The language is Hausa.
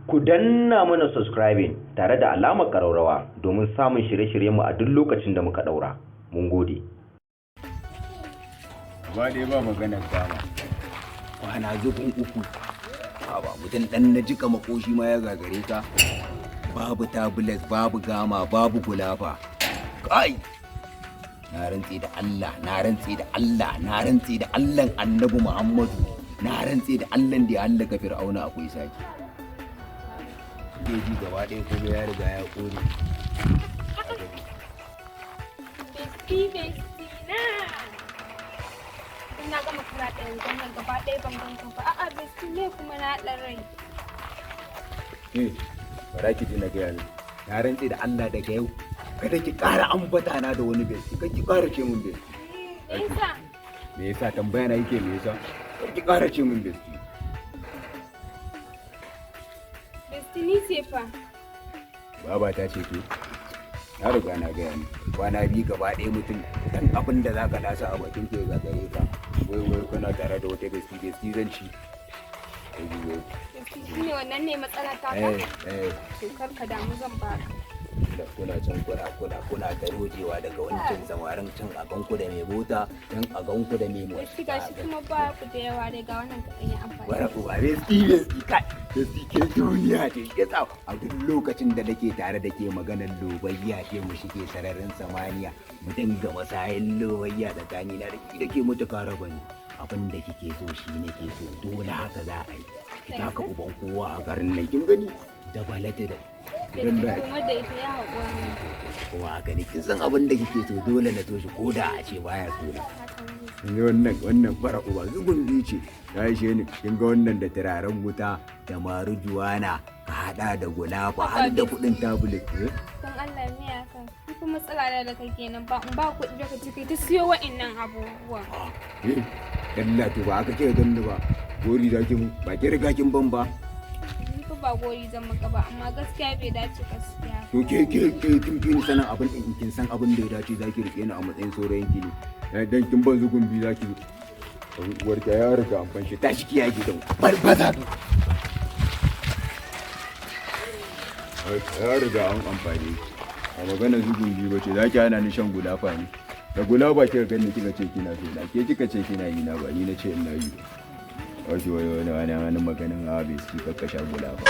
Ku danna mana subscribing tare da alamar ƙararrawa domin samun shirye-shiryenmu a duk lokacin da muka ɗaura. Mun gode. Gaba ɗaya ba maganar dama. Kwana zubin uku. Ba mutum ɗan na jika makoshi ma ya gagare ka. Babu tablet, babu gama, babu gulafa. Kai! Na rantse da Allah, na rantse da Allah, na rantse da Allahn Annabi Muhammadu. Na rantse da Allahn da ya hallaka Fir'auna, akwai saki. Keji gaba ɗaya kuma ya riga ya ƙone. Bestie, bestie na. Na gama karaɗa yanzu nan gaba ɗaya ban ganka ba. A'a, bestie ne kuma na ɗan rai. Eh, bara ki ji na gaya miki. Na rantse da Allah, daga yau kada ki ƙara ambata na da wani bestie, kada ki ƙara ce min bestie. Me yasa? Me yasa? Tambaya na yake, me yasa? Kada ki ƙara ce min bestie. Bestie, ni ce fa. Baba ta ce ke. Na riga na gaya miki. Kwana biyu gaba ɗaya mutum dan abin da zaka lasa a bakin ka ya gagare ka. Wai wai kana tare da wata bestie, bestie zan ci. Wai wai. Bestie, shine wannan ne matsala ta ka? Eh eh. To, kar ka damu, zan baka. Da kuna can kuna ta rojewa daga wancan samarin can, a ganku da mai mota can, a ganku da mai mota. Bestie, gashi kuma ba ku da yawa dai, ga wannan kaɗan yi amfani. Wara uba, bestie, bestie, kai, bestie, ke duniya ce. Shi yasa a duk lokacin da nake tare da ke, maganar lobayya ce, mu shige sararin samaniya mu dinga masayin lobayya tsakani na da ke, da ke mutu kara bane. Abin da kike so shi nake so, dole haka za a yi. Ki taka uban kowa a garin nan, kin gani, da balata da Bestie, kuma da ita ya haƙura ne. Kuma haka ne, kin san abin da kike so dole na so shi, ko da a ce baya so na. Haka ne. Kin ga wannan fara uba zugun biyu ce ya ishe ni. Kin ga wannan da turaren wuta da marujuwana, ka hada da gulafa har da kudin tablet, eh? Don Allah, me haka? Ni fa matsala da kai kenan, ba in ba kuɗi da ka ci kai ta siyo wa'innan abubuwa. Ah, eh, dalla, to ba aka ce ganni ba, gori zaki mu ba, ki riga kin ban ba. Ni fa ba gori zan maka ba, amma gaskiya bai dace ka siya. To ke kin fi ni sanin abin din, kin san abin da ya dace, zaki rike ni a matsayin saurayin ki ne. Eh, dan kin ban zugun biyu zaki uwar ka ya riga an fanshi, tashi ki yaki da barbaza. Ya riga an amfani a magana zugun biyu bace zaki hana ni shan gulafa ne. Da gulafa kika gani kika ce kina so na, ke kika ce kina yi na, ba ni na ce ina yi ba. Wasu wani wani wani maganin a bai su kakkasha gulafa.